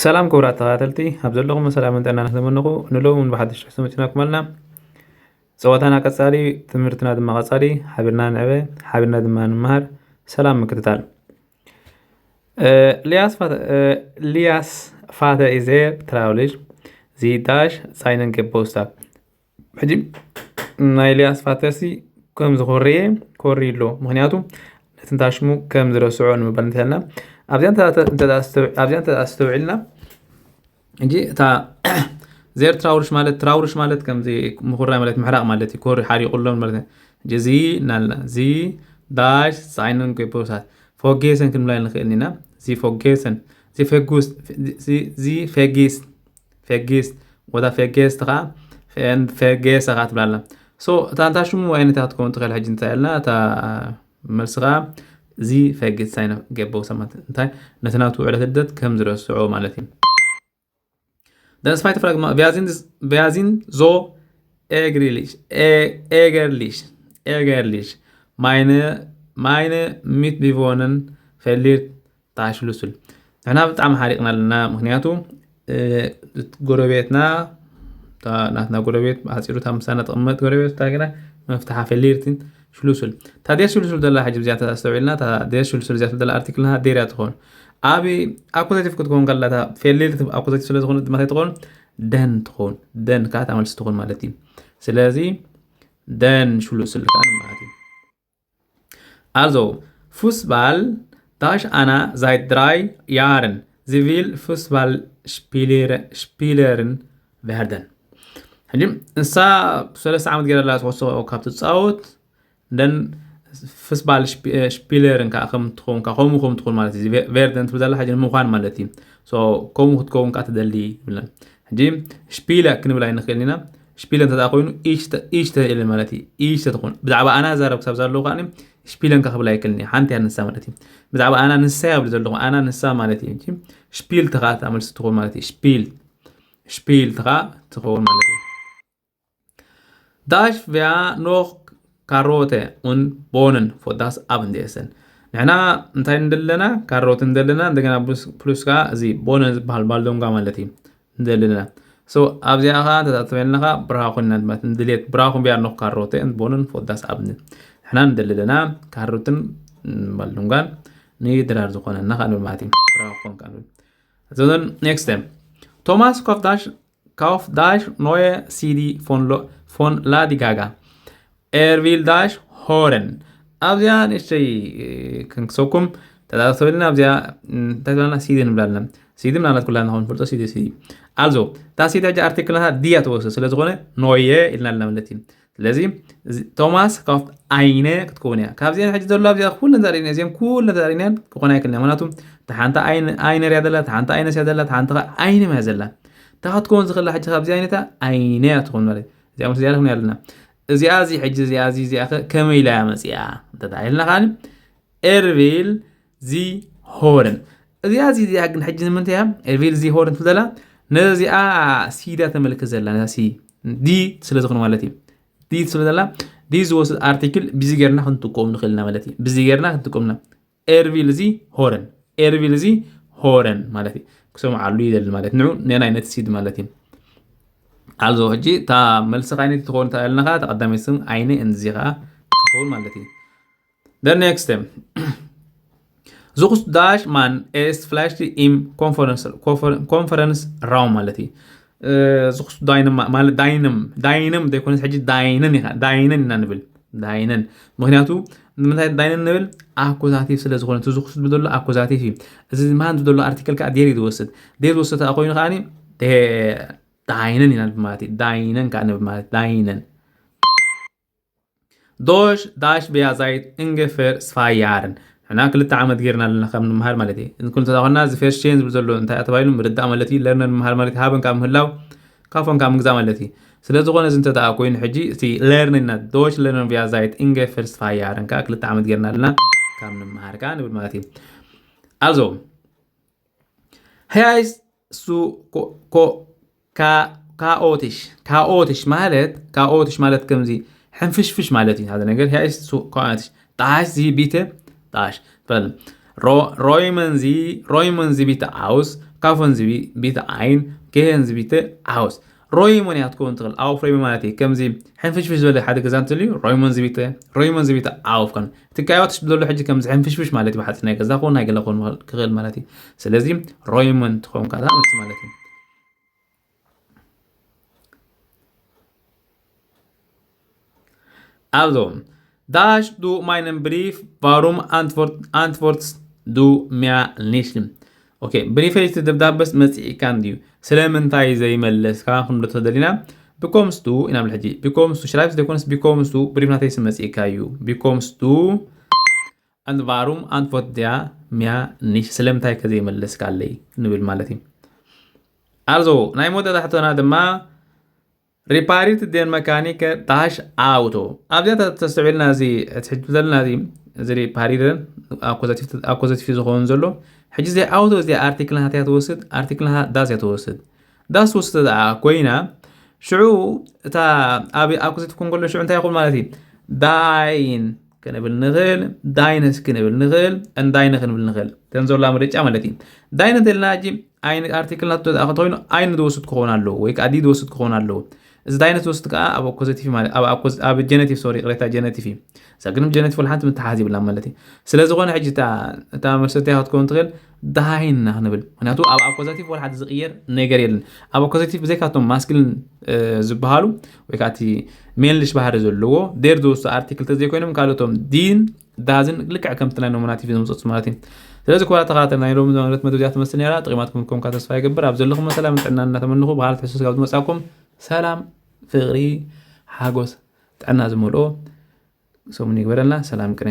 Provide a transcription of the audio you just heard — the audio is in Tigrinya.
ሰላም ክቡራት ተኸታተልቲ፣ ኣብ ዘለኹም ሰላምን ጥዕናን እናተመነኹ፣ ንሎሚ እውን ብሓድሽ ትሕዝቶ መፂናኩም ኣለና። ፀወታና ቀፃሊ፣ ትምህርትና ድማ ቀፃሊ። ሓቢርና ንዕበ፣ ሓቢርና ድማ ንመሃር። ሰላም ምክትታል። Äh, Lias Vater, äh, Lias Vater ist sehr traurig. Sie dash seinen Geburtstag. ሕጂ ናይ ኤልያስ ፋተሲ ከም ዝኾርየ ኮሪ ኣሎ። ምክንያቱ ነቲ እንታይ ሽሙ ከም ዝረስዖ ንምባል እንተልና፣ ኣብዚኣ እንተ- እንተ- እንተ- ኣብዚኣ እንተ ኣስተውዒልና፣ ሕጂ እታ ዜር ትራውርሽ ማለት፣ ትራውርሽ ማለት ከምዚ ምኹራይ ማለት፣ ምሕራቕ ማለት እዩ። ኮሪ ሓሪቑሎም ማለት እዩ። ሕጂ እዚ እናልና እዚ ዳሽ ሳይንን ጎይቦሳት ፎጌሰን ክንብላ ንኽእል ኢና። እዚ ፎጌሰን፣ እዚ ፌጉስ፣ እዚ ፌጊስ፣ ፌጊስ ወዳ ፌጌስ ተኻ፣ ፌጌስ ተኻ ትብላላ። ሶ እታ እንታ ሽሙ ኣይነታ ክትከውን ትኽእል። ሕጂ እንታይ ኢልና እታ መልሲ ኸዓ እዚ ፌጌስ ሳይን ገበው ሰማት እንታይ ነቲ ናቱ ዕለት ልደት ከም ዝረስዖ ማለት እዩ። Den zweite Frage, wer sind, wer sind so ärgerlich, ä- ärgerlich, ärgerlich, meine, meine Mitbewohner verliert das Schlüssel. ንሕና ብጣዕሚ ሓሪቕና ኣለና። ምክንያቱ እ፣ ጎረቤትና፣ እታ ናትና ጎረቤት ኣፂሩ እታ ምሳና ትቕመጥ ጎረቤት እንታይ ገና መፍትሓ ፌሊርትን ሽሉሱል። እታ ዴር ሽሉሱል ዘላ ሕጂ ብዚኣ ተስተውዒልና፣ እታ ዴር ሽሉሱል እዚኣ ዘላ ኣርቲክልና ዴር እያ ትኸውን። ኣብ ኣኩዛቲቭ ክትከውን ከላ፣ እታ ፌሊርት ኣኩዛቲቭ ስለ ዝኾነ ድማ እንታይ ትኸውን? ደን ትኸውን። ደን ከዓ እታ መልሲ ትኸውን ማለት እዩ። ስለዚ ደን ሽሉሱል ከዓ ማለት እዩ። Also, Fußball, das Anna seit drei Jahren. Sie will Fußballspielerin werden. ሕጂ ንሳ ሰለስተ ዓመት ገይራ ኣላ፣ ኩዕሶ ካብ ትፃወት፣ ደን ፍስባል ሽፒ- ሽፒለርን ከዓ ከም ትኸውን፣ ከዓ ከምኡ ከም ትኸውን ማለት እዩ። ቬ- ቬርደን ትብል ዘላ ሕጂ ንምዃን ማለት እዩ። ሶ፣ ከምኡ ክትከውን ከዓ ትደሊ ይብለን። ሕጂ ሽፒለ ክንብል ኣይንኽእል ኢና። ሽፒለ እንተ ደኣ ኮይኑ ኢሽተ ኢሽተ ኢለን ማለት እዩ። ኢሽተ ትኾን። ብዛዕባ ኣና ዛረብ ክሳብ ዘሎ ከዓ ሽፒለ እንካ ክብል ኣይክእልን እየ። ሓንቲ እያ ንሳ ማለት እዩ። ብዛዕባ ኣና ንሳ እያ ብሉ ዘለኹ። ኣና ንሳ ማለት እዩ። ሕጂ ሽፒል ተኻ እታ መልሲ ትኾን ማለት እዩ። ሽፒል ሽፒል ተኻ ትኸውን ማለት እዩ። Dash wäre noch Karotte und Bohnen für das Abendessen. ንሕና እንታይ እንደለና? ካሮት እንደለና፣ እንደገና ፕሉስ- ፕሉስ ከዓ እዚ ቦነን ዝበሃል ባልዶንጋ ማለት እዩ እንደለና። ሶ ኣብዚኣ ከዓ ተታተበልና ከዓ ብራኹን ኢና ድማ ንድልየት ብራኹን ቢያር ኖክ ካሮተ ቦነን ፎዳስ ኣብን ንሕና እንደለና ካሮትን ባልዶንጋን ንድራር ዝኾነና ከዓ ንብል ማለት እዩ። ብራኹን ከዓ ንብል። So, then next time. Thomas kauft das, kauft das neue C D von, Lo- von Lady Gaga. Er will das hören. ኣብዚኣ ንእሽተይ ክንክሰኩም ተዳተብልና ኣብዚኣ እንታይ ትብላና? ሲዲ ንብላልና። ሲዲ ምናልባት ኩላና ኸውን ፈልጦ ሲዲ ሲዲ። Also እታ ሲዲ ሕጂ ኣርቲክልና ዲያ ተወስድ ስለ ዝኾነ ኖየ ኢልና ኣለና ማለት እዩ። ስለዚ ቶማስ ካፍት ኣይነ ክትከውን እያ። ካብዚኣን ሕጂ ዘሎ ኣብዚኣ ኩለን ተርእና እዚኣን ኩለን ተርእና ክኾና ይክልና። ምክንያቱ ተሓንታ ኣይነ ርያ ዘላ፣ ተሓንታ ኣይነ ስያ ዘላ፣ ተሓንታ ኣይነ ምያ ዘላ። እታ ክትከውን ዝኽእላ ሕጂ ካብዚ ኣይነታ ኣይነ እያ ትኸውን ማለት እዚኣ ምስ እዚኣ ኣለና። እዚኣ እዚ ሕጂ እዚኣ እዚ እዚኣ ከ ከመይ ኢላ እያ መፂኣ እንተተባሂልና ከዓኒ ኤርቪል ዚ ሆርን። እዚኣ እዚ እዚኣ ግን ሕጂ ንምንታይ እያ ኤርቪል ዚ ሆርን ትብል ዘላ? ነዚኣ ሲዳ ተመልክት ዘላ ነዛ ሲ ዲ ስለ ዝኾነ ማለት እዩ። ዲ ስለ ዘላ ዲ ዝወስድ ኣርቲክል ብዚ ጌርና ክንጥቀም ንኽእል ኢና ማለት እዩ። ብዚ ጌርና ክንጥቀም ኢና። ኤርቪል እዚ ሆረን ኤርቪል እዚ ሆረን ማለት እዩ። ክሰምዓሉ ይደሊ ማለት ንዑ ነናይ ነቲ ሲድ ማለት እዩ። ኣልዞ ሕጂ እታ መልሲ ካይነት ትኸውን ተኣልናኻ ተቐዳሚት ስም ኣይነ እንዚ ኸዓ ትኸውን ማለት እዩ። The next time. Suchst du das Mann ist vielleicht im Konferenz, Konfer- Konferenzraum ማለት እዩ። ዝኽሱ ዳይንም ማለት ዳይንም ዳይንም ዘይኮነስ ሕጂ ዳይንን ኢኻ ዳይንን ኢና ንብል። ዳይንን ምክንያቱ ንምንታይ ዳይንን ንብል? ኣኩዛቲቭ ስለ ዝኾነ እቲ ዝኽሱ ዝብል ዘሎ ኣኩዛቲቭ እዩ። እዚ ማን ዝብል ዘሎ ኣርቲክል ከዓ ዴር እዩ ዝወስድ። ዴር ዝወስድ ከዓ ኮይኑ ከዓ ዳይንን ኢና ንብል ማለት እዩ። ዳይንን ከዓ ንብል ማለት ዳይንን ዶሽ ዳሽ ቢያ ዛይት እንገፈር ስፋያርን ንሕና ክልተ ዓመት ጌርና ኣለና ከም ንምሃር ማለት እዩ። እንኩን ተዛኾና እዚ ፌርሽቴን ዝብል ዘሎ እንታይ ተባሂሉ ምርዳእ ማለት እዩ። ለርነር ምሃር ማለት ሃበን ካብ ምህላው ካፎን ካብ ምግዛእ ማለት እዩ። ስለ ዝኾነ እዚ እንተ ደኣ ኮይኑ ሕጂ እቲ ለርንና ዶች ለርነር ቪያ ዛይት እንገፈር ስፋያርን ከዓ ክልተ ዓመት ጌርና ኣለና ካብ ንምሃር ከዓ ንብል ማለት እዩ። ኣዞ Heißt zu ko- ko- ka- chaotisch. Chaotisch ማለት chaotisch ማለት ከምዚ ሕንፍሽፍሽ ማለት እዩ። ሓደ ነገር heißt zu chaotisch. Dash ዚ ቢተ ዳሽ በል ሮ- ሮይመን ዚ ሮይመን ዚ ቢተ ኣውስ Kaufen Sie bitte ein, gehen Sie bitte aus. Räumen እያ ትከውን ትኽእል። Aufräumen ማለት እዩ። ከምዚ ሕንፍሽፍሽ ዝበለ ሓደ ገዛ እንተልዩ፣ räumen Sie bitte, räumen Sie bitte auf። እቲ ካይዋ ትሽዱ ዘሎ ሕጂ ከምዚ ሕንፍሽፍሽ ማለት እዩ። ብሓፂን ናይ ገዛ ክኸውን ናይ ገለ ክኸውን ክኽእል ማለት እዩ። ስለዚ räumen ትኸውን ካታ መልሲ ማለት እዩ። Also, dass du meinen Brief, warum antwort, antwortest du mir nicht? Okay, ብሪፈይ እቲ ደብዳበስ መፂእካ እንድዩ፣ ስለምንታይ ዘይመለስካ ክንብሎ ተደሊና፣ ብኮምስቱ ኢና ብል ሕጂ። ብኮምስቱ ሽራይፍ ዘይኮነስ ብኮምስቱ ብሪፍ ናተይ ስመፂእካ እዩ። ብኮምስቱ ኣንድ ቫሩም ኣንትፎት ድያ ሚያ ኒሽ ስለምንታይ ከ ዘይመለስካለይ ንብል ማለት እዩ። ኣርዞ ናይ መወዳእታ ሕቶና ድማ ሪፓሪት ደን መካኒከ ዳሽ ኣውቶ ኣብዚኣ ተስተውዒልና እዚ ሕጂ ዘለና እዚ ሪፓሪደን ኣኮዛቲቭ ዝኸውን ዘሎ ሕጂ እዚ ኣውቶ እዚ ኣርቲክል ናትያ ትወስድ ኣርቲክል ዳስ እያ ትወስድ ዳስ ትወስድ ኮይና ሽዑ እታ ኣብ ኣኮዛቲቭ ኮን ከሎ ሽዑ እንታይ ይኹን ማለት እዩ ዳይን ክንብል ንኽእል ዳይነስ ክንብል ንኽእል እንዳይነ ክንብል ንኽእል ተን ዘላ ምርጫ ማለት እዩ ዳይነ እንተልና ሕጂ ኣይን ኣርቲክል ናቱ ተኾይኑ ኣይን ዝወስድ ክኸውን ኣለዎ ወይ ከዓ ዲ ዝወስድ ክኸውን ኣለዎ እዚ ዳይነስ ዝወስድ ከዓ ኣብ ኮዘቲቭ ማለት ኣብ ጀነቲቭ ሶሪ ቅሬታ ጀነቲቭ እዩ እዛ ግን ጀነቲቭ ሓንቲ ምትሓዝ ይብላ ማለት እዩ ስለዝኾነ ሕጂ እታ መርሰቲያ ክትከውን ትኽእል ዳይና ክንብል ምክንያቱ ኣብ ኣኮዛቲቭ ወላ ሓደ ዝቕየር ነገር የለን ኣብ ኣኮዛቲቭ ብዘይካቶም ማስክልን ዝበሃሉ ወይ ከዓ እቲ ሜንልሽ ባህሪ ዘለዎ ዴር ዝወስዱ ኣርቲክል ተዘይኮይኖም ካልኦቶም ዲን ዳዝን ልክዕ ከምቲ ናይ ኖሚናቲቭ ዝምፅፅ ማለት እዩ ስለዚ ክቡራት ተኸታተል ናይ ሎሚ ዝነበረት መደብ እዚኣ ትመስል ነራ ጥቂማትኩም ከም ተስፋ ይገብር ኣብ ዘለኹም ሰላም ጥዕና እናተመንኹ ብካልት ሕሱስ ካብ ዝመፃኩም ሰላም ፍቅሪ ሓጎስ ጥዕና ዝመልኦ ሰሙን ይግበረልና ሰላም ቅነ